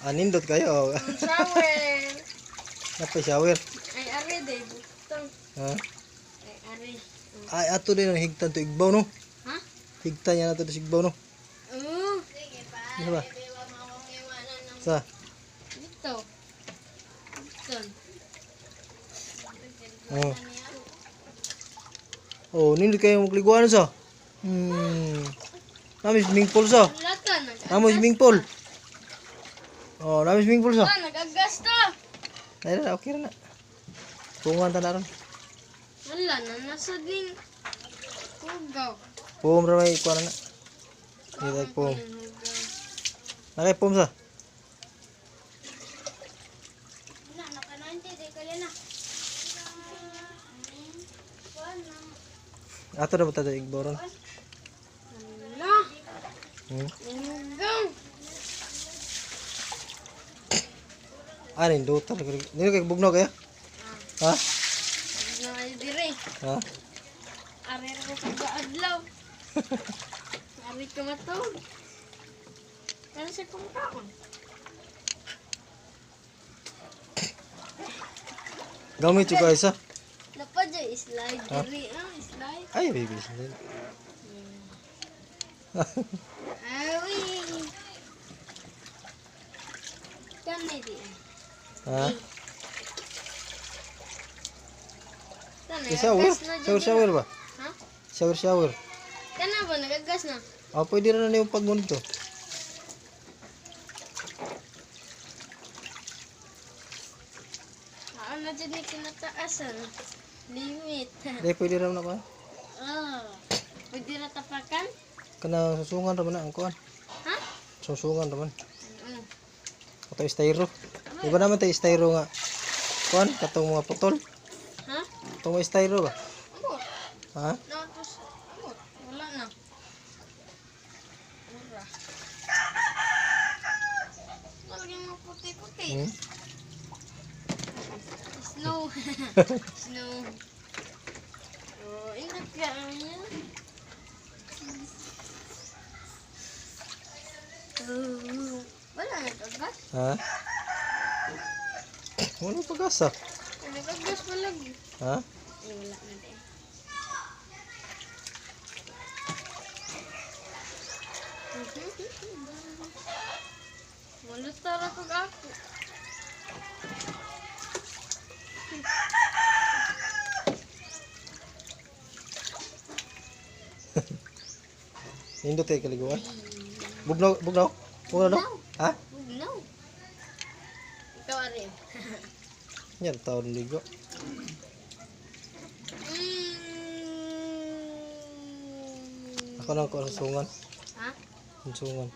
Ah, nindot kayo. Ang shower. Napay shower. Ay, ari, day. Butang. Ha? Ay, ari. Ay, ato din ang higtan to igbaw no. Ha? Higtan niya na to sa igbaw no. Oo. Ano ba? Sa? Dito. Dito. Oh. Oh, nindot kayo magliguan sa. Nami swimming pool sa. Wala ta, nag- Namo swimming pool. Oh, nami swimming pool sa. Ta, nag-agas ta. Ay, na, okay na. Tungan ta na ron. Wala na, nasa ding hugaw. Pum ra may kuan na. Hindi tayo pum. Nakay pum sa. Wala, naka-90, di kaya na. Ato na ba tayo igbaw ron? Wala. Hugaw. Ah, nindot talaga. Nindot kay bugnaw kaya? Ha? Na ay dire. Ha? Ari ra ko kagaadlaw. Ari ka matog. Ano sa kong taon? Gamit yung guys ha. Napa dyan, slide Ha? diri. Ah, slide. Ay, baby. Slide. Awi. Kani di. Ha? Kana Eh, shower? nagagas na Shower, dyan. shower ba? Ha? Shower, shower. Kana ba nagagas na? Ah, pwede rin na yung pagmund to. Ah, na dyan ni kinataasan. Limit. Hindi, pwede rin na ba? Ah. Pwede ra tapakan? Kana susungan raman na ang kuan. Ha? Susungan raman. Ano? Ato styro. Di ba naman tayo styro nga? Kuan, katong mga putol. Ha? Katong mga styro ba? Amot. Ha? Natos. Amot. Wala na. Mura. Talagang mga puti-puti. Snow. Snow. Oh, ingat ka niya. Oh, wala na kagas. Ha? Wala pag-asa. Wala kagas pa lagi. Ha? Ay, wala na din. Wala tara kag ako. Nindot tayo kaliguan. Bugnaw, bugnaw. Bugnaw no? Ha? Bugnaw. Ikaw ari. Yan, taon ligo. Ako na ako sa sungan. Ha? Ang sungan.